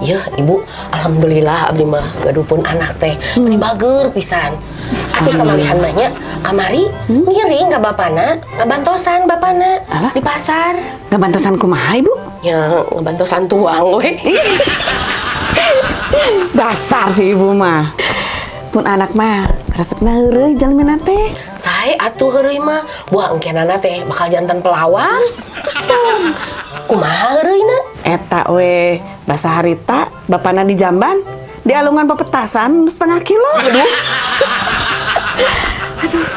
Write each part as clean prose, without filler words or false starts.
Iya, Ibu, alhamdulillah abdi mah gaduh pun anak teh meni bager pisan. Atuh samalihan mah nya kamari ngiring ka bapana, ngabantosan bapana. Alah. Di pasar. Ngabantosan kumaha, Ibu? Ya, ngabantosan tuang we. Dasar si ibu mah. Pun anak mah resepna heureuy jalmina teh. Sae atuh heureuy mah, buah engkenana teh bakal janten pelawang. Kumaha heureuyna? Eta we basa harita bapana di jamban di alungan pepetasan setengah kilo. Aduh. Aduh.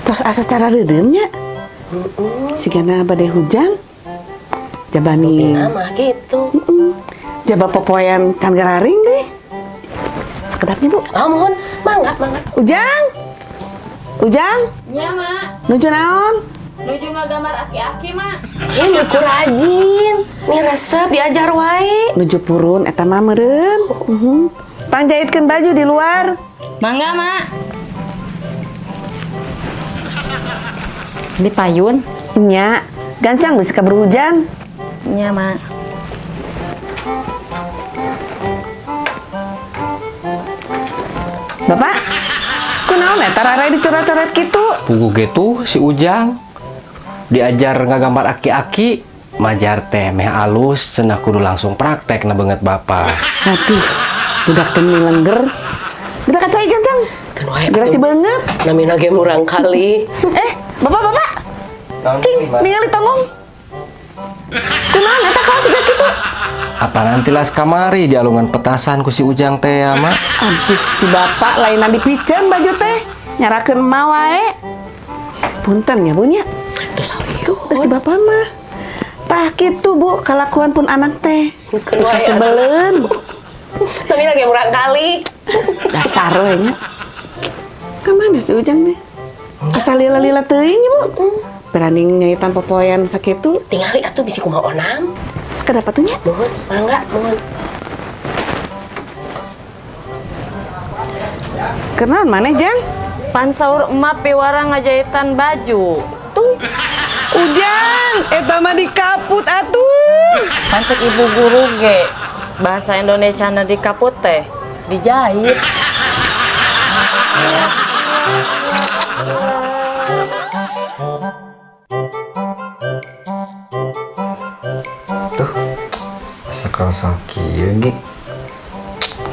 Terus asa cara reudeum nya. Sigana bade hujan. Jabani. Rupina mah gitu. Jaba popoean can gararing deh. Sakedapnya, Bu. Ah, mohon, mangga, mangga. Ujang. Ujang, Nya, Mak. Nuju naon? Nuju ngagambar aki-aki, Mak. Ini ku rajin. Nih resep diajar wae. Nuju purun eta mah meureun. Pangjahitkeun baju di luar. Mangga, Mak. Di payun. Nya, gancang bisi kaburu hujan. Nya, Mak. Bapak, kunaon eta rarai dicoret-coret kitu? Pugu gitu si Ujang diajar ngagambar aki-aki majar teh meh alus cenah kudu langsung praktek na banget bapak. Aduh, budak teh milengger. Geura ka cai gancang. Keun wae. Gerasi banget. Namina ge murang kali. Eh, bapak, bapak. Cing, ningali tonggong. Kunaon eta kaos siga kitu? Apa nanti las kamari di alungan petasan ku si Ujang teh ya mak. Aduh, si bapak lainan dipiceun baju teh. Nyarakeun emak wae. Punten ya, Bu nya. Terus Tuh, si bapak mah. Tah kitu, Bu, kalakuan pun anak teh. Keun wae. Sebeleun. Namina ge murang kali. Dasar we nya. Kamana si Ujang teh? Asa lila-lila teuing nya, Bu. Berani nyaitan popoean sakitu. Tingali atuh bisi kumaha onam. Sakedap atuh nya. Mohon, mangga, mohon. Kenaon maneh, Jang? Pan saur emak piwarang ngajahitan baju. Tuh. Ujang, eta mah dikaput atuh. Pan cek ibu guru ge bahasa Indonesia na dikaput teh dijahit. Tuh asa kerasa kieu ge.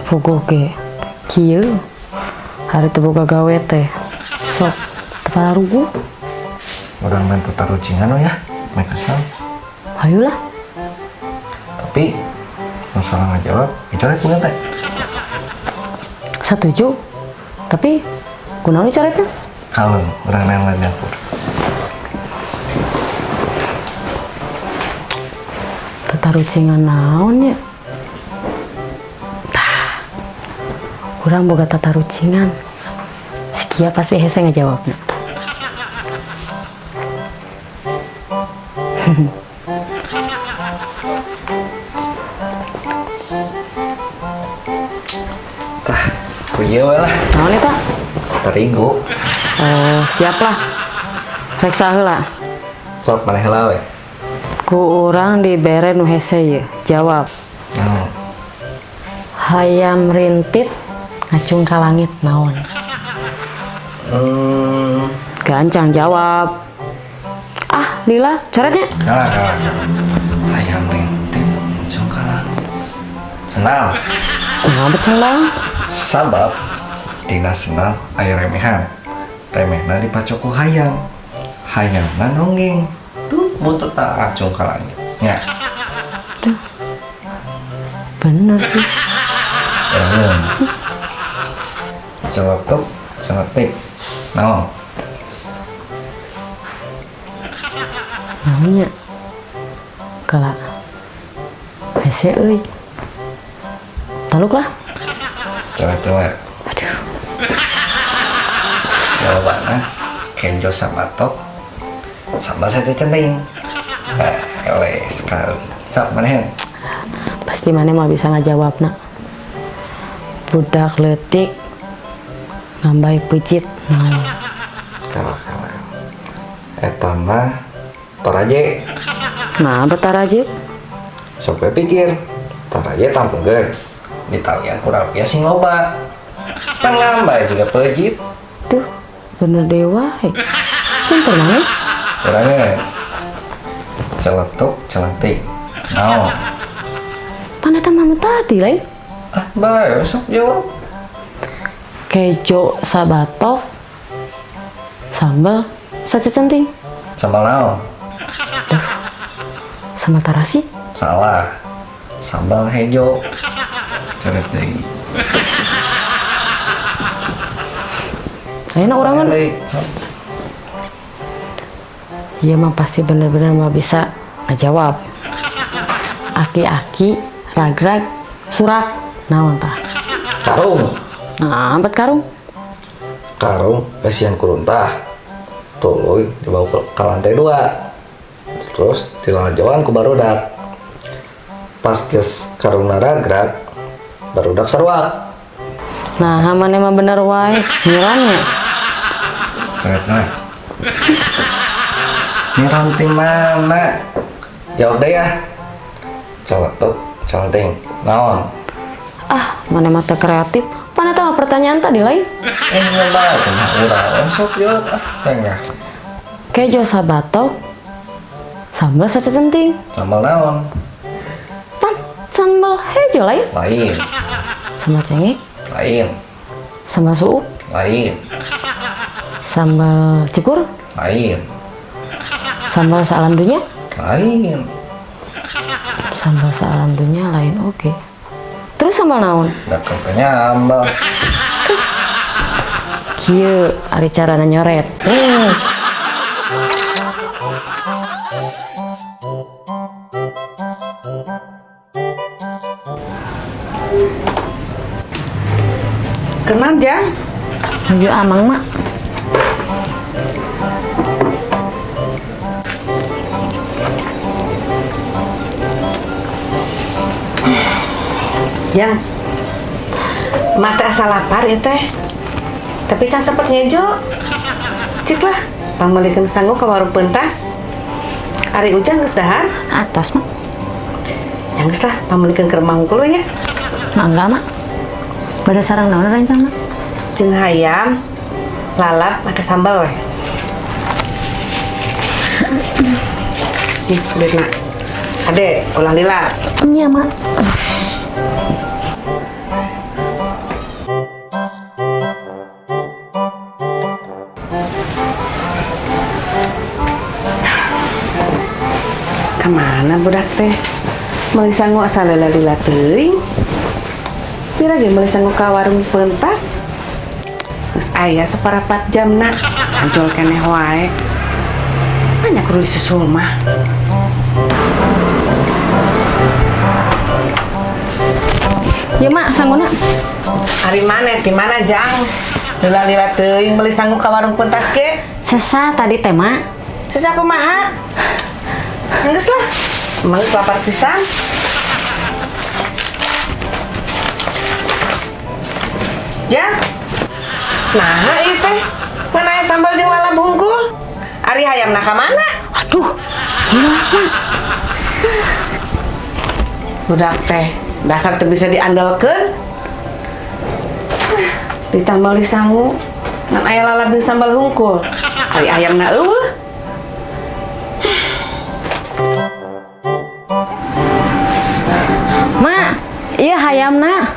Puguh ge kieu hari teu boga gawe teh. Sok teu pararuguh. Urang main tatarucingan we ya, main kesal. Hayulah. Tapi masalah ngajawab dicoret bukan teh? Setuju. Tapi kunaon dicoretna? Kalem, urang main di dapur. Tatarucingan naon nya? Tah. Urang boga tatarucingan. Si Kia pasti hese ngajawabna. Tah, ku ieu we lah. Naon eta? Terigu. Oh, siap lah. Rek saheula. Sok maneh heula we. Ku urang dibere nu hese ye. Jawab. Naon? Hayam rintit ngacung ka langit naon? Gancang jawab. Ah, lila, coretnya. Kalah, kalah, kalah. Hayam rintit ngacung ka langit. Sendal. Nah, bet sendal. Sabab dina sendal aya remehan. Remehna dipacok ku hayam. Hayamna nonggeng. Tuh buntut tak ngacung ka langit. Nya. Tuh. Bener sih. Jawab tuh, celetik. Naon? Naonnya? Kala. Hese euy. Taluk lah. Coret-coret. Aduh. Jawabannya Kenjo sama Top sama saja centing. Nah, oleh sekali. Sok maneh. Pasti maneh mah bisa ngajawab nak. Budak leutik ngambay peuncit naon? Kalah, kalah. Eta mah toraje. Nah, betaraje. Sok we pikir. Taraje tampungkeun. Ditalian ku rapia sing loba. Pan ngambay juga pejit. Tuh, bener dewa. Pinter mana? Orangnya celetuk celenting. Naon? Pan eta mah nu tadi lain. Ah, bae sok jawab. Kejo sabatok sambal sacecenting. Sambal naon? Sambal tarasi. Salah. Sambal hejo. Coret deui. Ayeuna urang kan Deui. Iya mah pasti bener-bener mah bisa ngajawab. Aki-aki, rag-rag, surak, naon tah? Karung. Nah, empat karung. Karung kasihan kuruntah. Tuluy dibawa ke lantai 2. Terus dilalajoan ku barudak. Pas geus karungna ragrag, barudak saruak. Nah, maneh mah bener wae, ngirannya. Coret nah. Ngiran ti mana? Jawab deh ya. Celetuk, celenting. Naon? Ah, maneh mah teu kreatif. Mana teh mah pertanyaan tadi lain? Eh, nyoba kumaha urang sok jawab ah, tengah. Kejo sabatok, sambal sacecenting. Sambal naon? Pan, sambal hejo lain. Lain. Sambal cengek. Lain. Sambal suuk. Lain. Sambal cikur. Lain. Sambal salam dunia. Lain. Sambal salam dunia lain, oke. Terus sambal naon? Da nyambal. Kieu ari carana nyoret. Kenal Jang? Nuju amang mak. Jang, mata asa lapar ya teh. Tapi can sempet ngejo. Cik lah, pangmeulikeun sangu ke warung pentas. Ari Ujang geus dahar? Atos mak. Ya geus lah, pangmeulikeun ke rumah hungkul nya. Mangga mak. Bada sarang naon rencana? Jeung hayam, lalap, make sambal weh. Nih, duitna. Ade, ulah lila. Nya mak. Kemana budak teh? Meuli sangu asa lila-lila teuing. Pira ge meuli sangu ka warung pentas? Geus aya saparapat jamna, cancol keneh wae. Banyak kudu disusul mah. Ya mak, sanguna. Ari maneh di mana Jang? Lila-lila teuing meuli sangu ka warung pentas ge. Sesah tadi teh mak. Sesah kumaha? Geus lah. Emang geus lapar pisan. Jang. Nah, ieu teh. Ngan aya sambal jeung lalap hungkul. Ari hayamna ka mana? Aduh, hilap mak. Budak teh dasar teu bisa diandalkeun. Ditambah di sangu, ngan aya lalap jeung sambal hungkul. Ari ayamna eueuh. Mak, iya hayamna.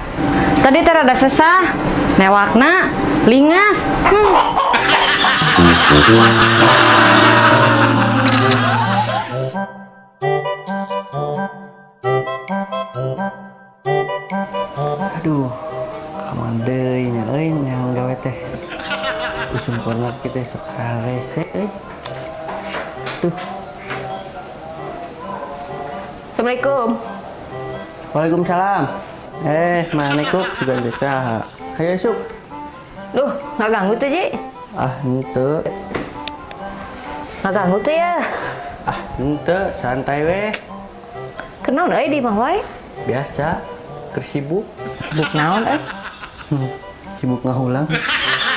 Tadi teh rada sesah, newakna lingas. Aduh, kaman deui nya euy yang gawe teh. Usum corona kita sok harese euy. Tuh. Assalamualaikum. Waalaikumsalam. Mana kok sudah bisa. Hayo suk. Duh, nggak ganggu tuh, Ji? Ah, henteu. Nggak ganggu tuh ya? Ah, henteu, santai weh. Kenal euy di imah wae? Biasa, keur sibuk. Sibuk naon euy? Sibuk ngahulang.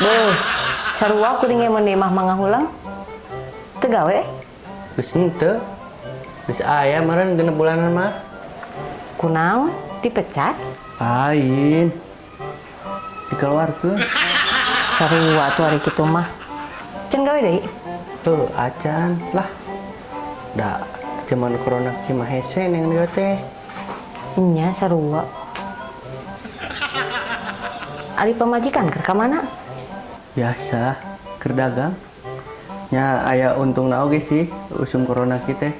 Duh, sarua kuring ge mun di imah mah ngahulang. Teu gawe? Geus henteu. Geus aya meureun 6 bulanan mah. Kunaon? Dipecat? Lain. Dikeluarkeun. Sarua atuh ari kitu mah. Can gawe deui? Heuh, acan lah. Da zaman corona kieu mah hese neangan gawe teh. Nya sarua. Ari pamajikan keur ka mana? Biasa keur dagang. Nya aya untungna oge sih usum corona kieu teh.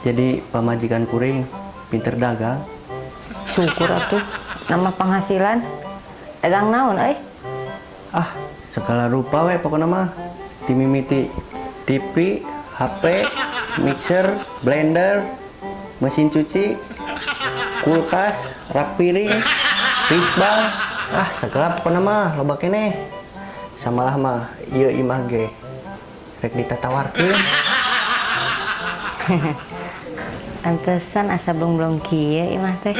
Jadi pamajikan kuring pinter dagang. Syukur atuh nambah penghasilan. Dagang naon euy? Ah, segala rupa we pokokna mah. Dimimiti TV, HP, mixer, blender, mesin cuci, kulkas, rak piring, risbang, ah segala pokokna mah loba keneh. Samalah mah ieu imah ge rek ditatawarkeun. Pantesan asa blong-blong kieu imah teh.